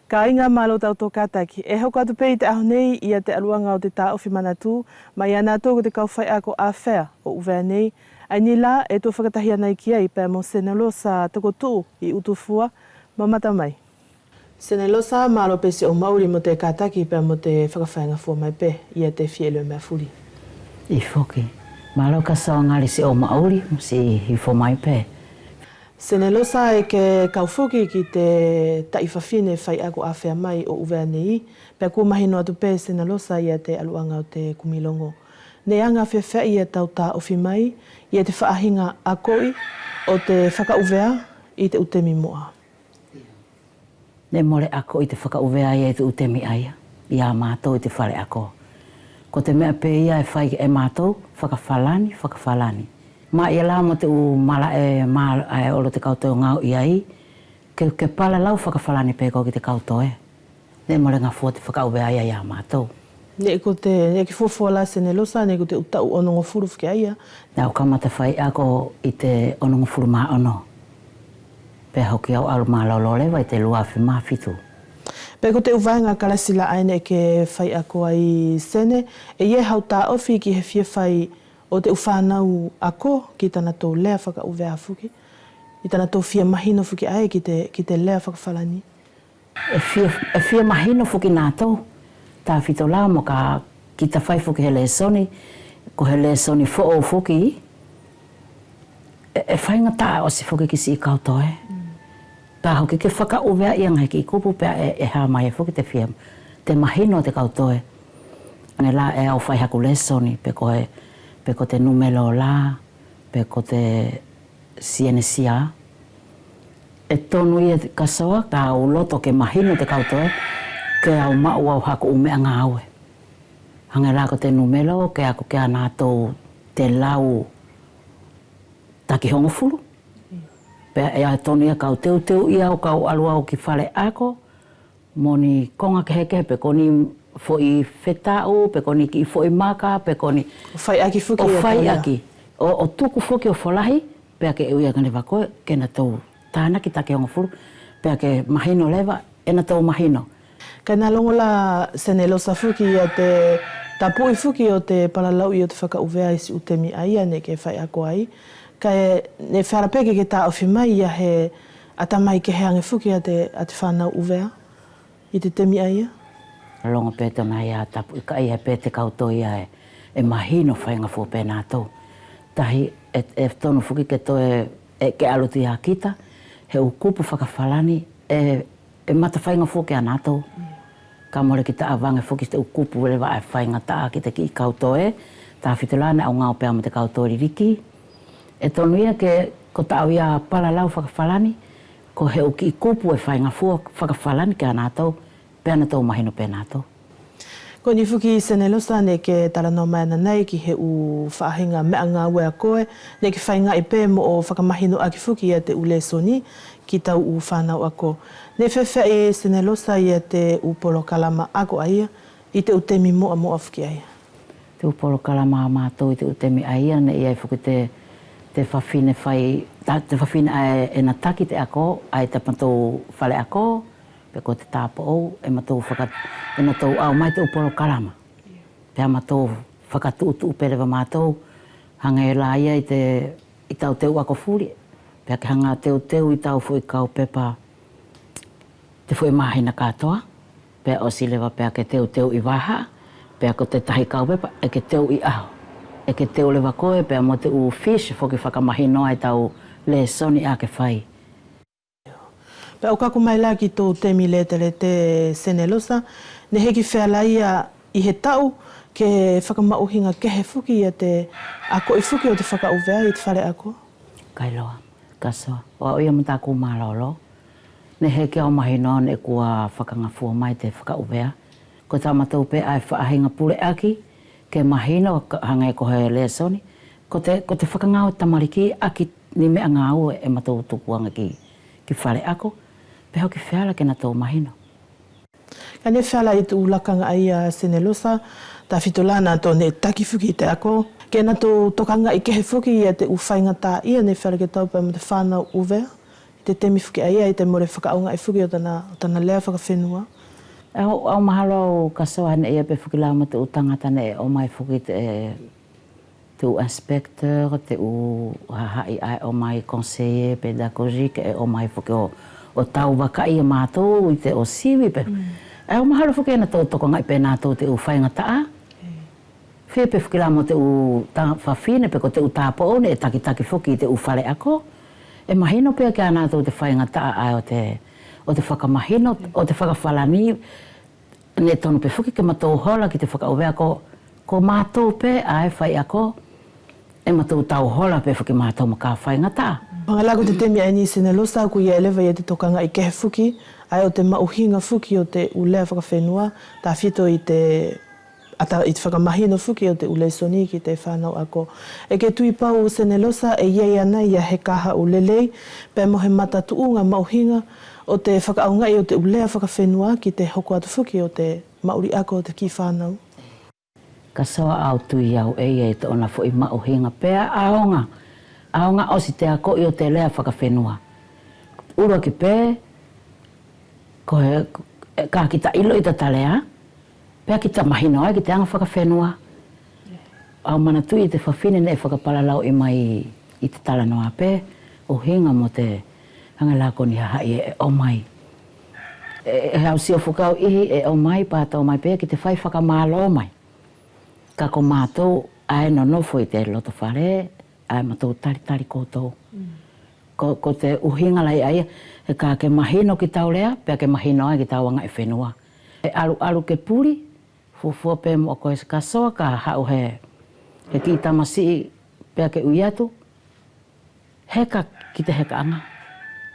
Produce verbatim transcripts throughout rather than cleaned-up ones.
Kāiga, mālō tatou kātaki. ʻE hoko atu pē ʻi te ʻaho nei ia te ʻaluʻaga ʻo te taʻofi manatu mai ia nātou ko te kau faiako ʻāfea ʻo ʻUvea nei. ʻAeni lā ʻe tou fakatahi anai ki ai pea mo Senelosa Tokotuʻu ʻi ʻUtufua. Mamata mai. Senelosa, mālō pē siʻou maʻuli mo te kātaki pea mo te fakafaigafua mai pē ia te fia iloʻi meʻa fuli. ʻIo foki. Mālō Kasoa gali siʻou maʻuli mo siʻi ifo mai pē. Senelosa, ʻe ke kau foki ki te taʻi fafine faiako ʻāfea mai ʻo ʻUvea nei, pea kua mahino atu pē Senelosa ia te ʻaluʻaga ʻo te kumi logo. Neʻe aga feafeaʻi ia tau taʻofi mai ia te faʻahiga akoʻi ʻo te fakaʻuvea ʻi te ʻu temi muʻa? Neʻe mole akoʻi te fakaʻuvea ia ʻi te ʻu temi ʻaia ia mātou ʻi te fale ako. Ko te meʻa pē ia ʻe fai e mātou, fakafalani, fakafalani. Mā ia lā mo te ʻu malaʻe mā ʻae olo te kau toe gaoʻi ai, ke, ke palalau fakafalani pē koe ki te kau toe. Neʻe mole gafua te fakaʻuvea ia ia mātou. Neʻe ko te, neʻe ke fuafua lā Senelosa, neʻe ko te ʻu taʻu onogofulu foki ʻaia. Neʻe au kamata faiako ʻi te onogofulu mā ono. Pea hoki au alu mālōlō leva ʻi te lua afe mā fitu. Pea ko te ʻu vaega kalasi lā ʻae neʻe ke faiako ai Sene, ʻe ʻi ai hau taʻofi ki he fia fai ʻo te ʻu fānau ako ki tanatou lea fakaʻuvea foki, ʻi tanatou fia mahino foki ʻae ki te, ki te lea fakafalani? ʻE fia, ʻe fia mahino foki nātou. Tafito lā mo ka kita fai foki he lesoni, ko he lesoni foʻou foki, ʻe, ʻe faigataʻa ʻosi foki ki siʻi kau toe. Ka hoki ke fakaʻuvea ia gahi kiʻi kupu pea ʻe, ʻe ha mai foki te fia, te mahino ʻo te kau toe. Age lā ʻe au fai haku lesoni, pe ko he, pe ko te numelo lā, pe ko te sienesia. ʻE tonu ia Kasoa, ka au loto ke mahino te kau toe, ke au maʻu au haku ʻu meʻa gaue. Hage lā ko te numelo, ke ako kia nātou te lau taki hogofulu. Pea ʻe tonu ia kau teuteu ia au kau alu au ki fale ako, mo ni koga kehekehe, pe ko ni foʻi fetaʻu, pe ko ni kiʻi foʻi maka, pe ko ni ʻo faiʻaki foki ʻo ia faiʻaki. ʻO, ʻo tuku foki ʻo folahi, pea ke ui age leva koe ke natou tanaki taki hogofulu, pea ke mahino leva ʻe natou mahino. Kaʻe na logo lā Senelosa foki ia te tapuʻi foki ʻo te palalauʻi ʻo te fakaʻuvea ʻi siʻi ʻu temi ʻaia neʻe ke faiako ai. Kaʻe neʻe feala pē ke ke taʻofi mai ia he ʻatamai kehe age foki ʻa te, ʻa te fānau ʻUvea ʻi te temi ʻaia. Logo pē tona ia tapuʻi kaʻe ʻi ai pē te kau toe ia ʻe, ʻe mahino faigafua pē nātou. Tahi ʻe, ʻe tonu foki ke toe, ʻe ke alu atu ia kita, he ʻu kupu fakafalani ʻe, ʻe matafaigafua kia nātou. Kaʻe mole kita ʻavage foki te ʻu kupu leva ʻae faigataʻa ki te kiʻi kau toe, tafito lā neʻe au gaue pea mo te kau toe liliki. ʻE tonu ia ke ko taʻu ia palalau fakafalani, ko he ʻu kiʻi kupu ʻe faigafua fakafalani kia nātou, pea natou mahino pē nātou. Ko ʻeni foki Senelosa neʻe ke talanoa mai ananai ki he ʻu faʻahiga meʻa gaue ʻa koe, neʻe ke faigaʻi pē moʻo fakamahinoʻaki foki ia te ʻu lesoni ki tau ʻu fānau ako. Neʻe feafeaʻi Senelosa ia te ʻu polokalama ako ʻaia ʻi te ʻu temi muʻamuʻa foki ʻaia? Te ʻu polokalama ʻa mātou ʻi te ʻu temi ʻaia neʻe ʻi ai foki te, te fafine fai, ta, te fafine ʻae ʻe na taki te ako ʻae ʻi tamatou fale ako, pe ko te tapoʻou, ʻe matou faka, ʻe natou ʻau mai te ʻu polokalama. Pea matou fakatuʻutuʻu pē leva matou, hage lā ia ʻi te, ʻi tau teu ako fuli, pea ke haga teuteu ʻi tau foʻi kau pepa te foʻi mahina katoa, pea ʻosi leva pea ke teuteu ʻi vaha, pea ko te tahi kau pepa ʻe ke teu ʻi ʻaho. ʻE ke teu leva koe pea mo te ʻu fish foki fakamahino ai tau lesoni ʻae ke fai. Pea ʻo kaku mai lā ki tou temi letelete Senelosa, neʻe heʻeki feala ia ʻi he taʻu ke fakamaʻuhiga kehe foki ia te akoʻi foki ʻo te fakaʻuvea ʻi te fale ako? Kailoa, Kasoa, ʻo aʻu ia mo taku mālōlō. Neʻe heʻeki au mahino neʻe kua fakagafua mai te fakaʻuvea. Ko tamatou pē ʻae faʻahiga puleʻaki ke mahino, ka, hage ko he lesoni, ko te, ko te fakagaue tamaliki ʻaki ni meʻa gaue ʻe matou tuku age ki, ki fale ako, pea hoki feala ke natou mahino. Kaʻe neʻe feala ʻi te ʻu lakaga ʻaia Senelosa, tafito lā natou neʻe taki foki ʻi te ako, ke natou tokagaʻi kehe foki ia te ʻu faigataʻaʻia neʻe feala ke tau pea mo te fānau ʻUvea Te temi foki ʻaia ʻi te mole fakaʻaogaʻi foki ʻo tana, ʻo tana lea fakafenua. ʻE au, au mahalo au kasoa neʻe ʻi ai pe foki la mo te ʻu tagata neʻe ʻomai foki te, te ʻu inspecteur, te ʻu hahaʻi ʻae ʻomai conseiller pédagogique ʻe ʻomai foki ʻo, ʻo tau vakaʻi e matou ʻi te ʻosivi pe. ʻE au mahalo foki ʻe natou tokagaʻi pe natou te ʻu faigataʻa. Fia pe foki la mo te ʻu ta-, fafine pe ko te ʻu tapoʻou neʻe takitaki foki ʻi te ʻu fale ako. ʻE mahino pe kia natou te faigataʻa ʻae ʻo te, ʻo te fakamahino, ʻo te fakafalani, neʻe tonu pe foki ke matou hola ki te fakaʻuvea ko, ko matou pe ʻae faiako, ʻe matou tau hola pe foki matou mo ka faigataʻa. Hage la ko te temi ʻaeni Senelosa, ko ia ʻe leva ia te tokagaʻi kehe foki, ʻae ʻo te maʻuhiga foki ʻo te ʻu lea fakafenua, tafito ʻi te ʻata ʻi te fakamahino foki ʻo te ʻu lesoni ki te fanau ako. ʻE ke tuipau Senelosa ʻe ʻi ai anai ia he kahaʻu lelei, pea mo he matatuʻuga maʻuhiga ʻo te fakaʻaogaʻi ʻo te ʻu lea fakafenua ki te hoko atu foki ʻo te maʻuli ako ʻo te kiʻi fanau. Kasoa au tui au ʻe ʻi ai tona foʻi maʻuhiga pea ʻaoga, ʻaoga ʻosi te akoʻi ʻo te lea fakafenua. ʻUluaki pe, ko he, ka kita iloʻi tata lea, pea kita mahino ai ki te aga fakafenua. Au manatuʻi te fafine neʻe fakapalalauʻi mai ʻi te talanoa pe, ʻuhiga mo te, hage la ko ni hahaʻi ʻe ʻomai. ʻE, ʻe au sio foki au ʻihi ʻe ʻomai, pea ʻe ʻomai pe ki te fai fakamalo mai. Kaʻe ko matou ʻae ʻe nonofo ʻi te loto fale, ʻae matou talitali koutou. Ko, ko te ʻuhiga la ʻaia, he ka ke mahino ki tau lea, pea ke mahino ai ki tau agaʻi fenua. ʻE alualu ke puli, fuafua pe mo koe Kasoa ka haʻu he, he kiʻi tamasiʻi pea ke ui atu, heka ki te hekaʻaga.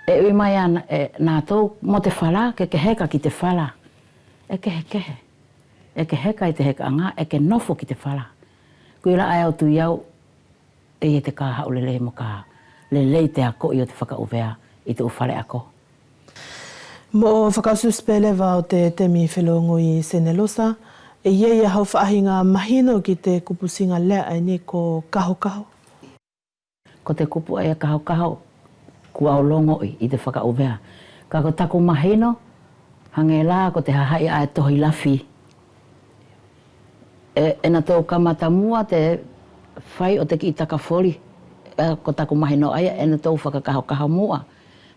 ʻE ui mai ʻa natou mo te fala, ke ke heka ki te fala. ʻE kehekehe. ʻE ke heka ʻi te hekaʻaga, ʻe ke nofo ki te fala. Koia la ʻae au tui au, ʻe ʻi ai te kahaʻu lelei mo ka lelei te akoʻi ʻo te fakaʻuvea ʻi te ʻu fale ako. Moʻo fakaʻosiʻosi pe leva ʻo te temi felogoi Senelosa, ʻe ʻi ai ia hau faʻahiga mahino ki te kupusiga lea ʻaeni ko kahokaho. Ko te kupu ʻaia kahokaho, kua au logoʻi ʻi te fakaʻuvea. Kaʻe ko taku mahino, hage la ko te hahaʻi ʻae tohi lafi. ʻE, ʻe natou kamata muʻa te fai ʻo te kiʻi takafoli. ʻE, ko taku mahino ʻaia ʻe natou fakakahokaho muʻa.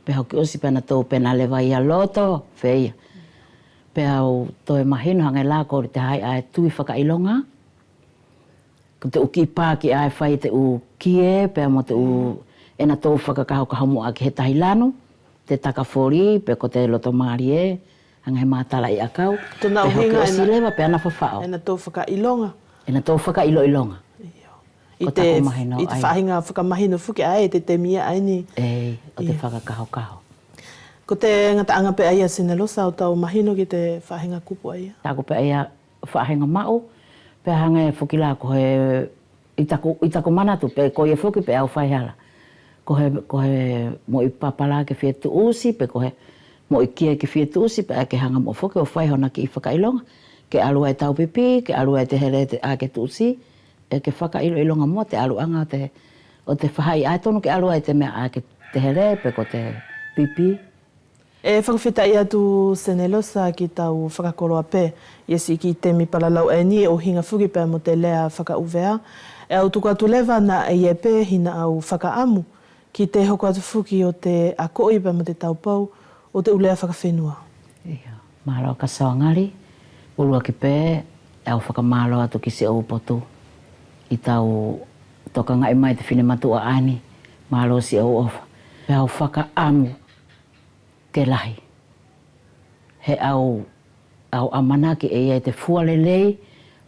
Pea hoki ʻosi pea natou pena leva ia loto, feia. Pea au toe mahino hage la ko te hahaʻi ʻae tui fakailoga. Ko te ʻu kiʻi paki ʻae fai te ʻu kie, pea mo te ʻu ʻe natou fakakahokaho muʻa ki he tahi lanu, te takafoli, pe ko te loto malie, hage he matalaʻi ʻakau. Tona ʻuhiga ʻe ʻosi leva pea na fafaʻo. ʻE natou fakailoga. ʻE natou fakailoiloga. Io. Ko taku mahino ʻaia. ʻI te faʻahiga fakamahino foki ʻae ʻi te temi ʻaeni. ʻEi, ʻo te fakakahokaho. Ko te gataʻaga pe ʻaia Senelosa ʻo tau mahino ki te faʻahiga kupu ʻaia. Taku pe ʻaia faʻahiga maʻu, pea hage foki la ko he, ʻi taku, ʻi taku manatu pe koia foki pe au faihala. Ko he, ko he moʻi papa la ke fia tuʻusi, pe ko he moʻi kie ke fia tuʻusi, pea ke haga muʻa foki ʻo fai hona kiʻi fakailoga. Ke alu ai tau pipi, ke alu ai te hele ʻae ke tuʻusi, ʻe ke fakailoiloga muʻa te aluʻaga ʻo te, ʻo te faʻahi ʻae tonu ke alu ai te meʻa ʻae ke te hele, pe ko te pipi. ʻE fakafetaʻi atu Senelosa ki tau fakakoloa pe ia siʻi kiʻi temi palalau ʻaeni ʻe ʻuhiga foki pea mo te lea fakaʻuvea. ʻE au tuku atu leva na ʻe ʻi ai pe hina ʻau fakaʻamu ki te hoko atu foki ʻo te akoʻi pea mo te taupau ʻo te ʻu lea fakafenua. Io, malo Kasoa gali, ʻuluaki pe ʻe au fakamalo atu ki siʻou potu ʻi tau tokagaʻi mai te finematuʻa ʻaeni, malo siʻou ʻofa. Pea au fakaʻamu ke lahi. He ʻau, ʻau ʻamanaki ʻe ʻi ai te fua lelei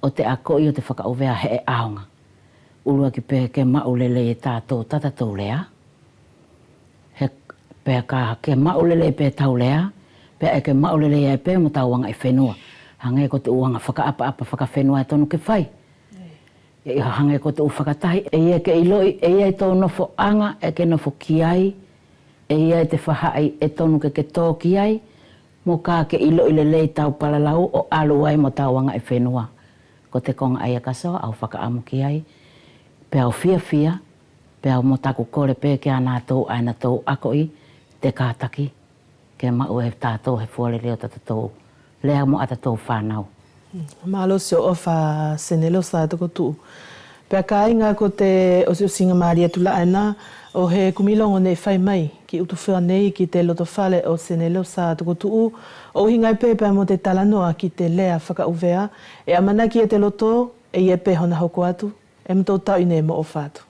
ʻo te akoʻi ʻo te fakaʻuvea he ʻe ʻaoga. ʻUluaki pe ke maʻu lelei e tatou tatatou lea. He pea ka ke maʻu lelei pe tau lea, pea ʻe ke maʻu lelei ai pe mo tau agaʻi fenua. Hage ko te ʻu aga fakaʻapaʻapa fakafenua ʻe tonu ke fai. ʻE hage ko te ʻu fakatahi, ʻe ʻi ai ke iloʻi, ʻe ʻi ai tou nofoʻaga ʻe ke nofo ki ai, ʻe ʻi ai te faʻahi ʻe tonu ke ke to ki ai, mo ka ke iloʻi lelei tau palalau ʻo alu ai mo tau agaʻi fenua. Ko te koga ʻaia Kasoa ʻau fakaʻamu ki ai, pea ʻau fiafia, pea mo taku kole pe kia natou ʻae natou akoʻi, te kataki ke maʻu e tatou he fualelei ʻo tatatou lea mo ʻatatou fanau. Malo siʻo ʻofa Senelosa Tokotuʻu. Pea kaiga ko te ʻosiʻosiga mali atu la ʻaena ʻo he kumi logo neʻe fai mai ki Utufua nei ki te loto fale ʻo Senelosa Tokotuʻu, ʻo ʻuhiga pe pea mo te talanoa ki te lea fakaʻuvea, ʻe amanaki e te loto ʻe ʻi ai pe hona hoko atu. ʻE matou tauʻi nei mo ʻofa atu.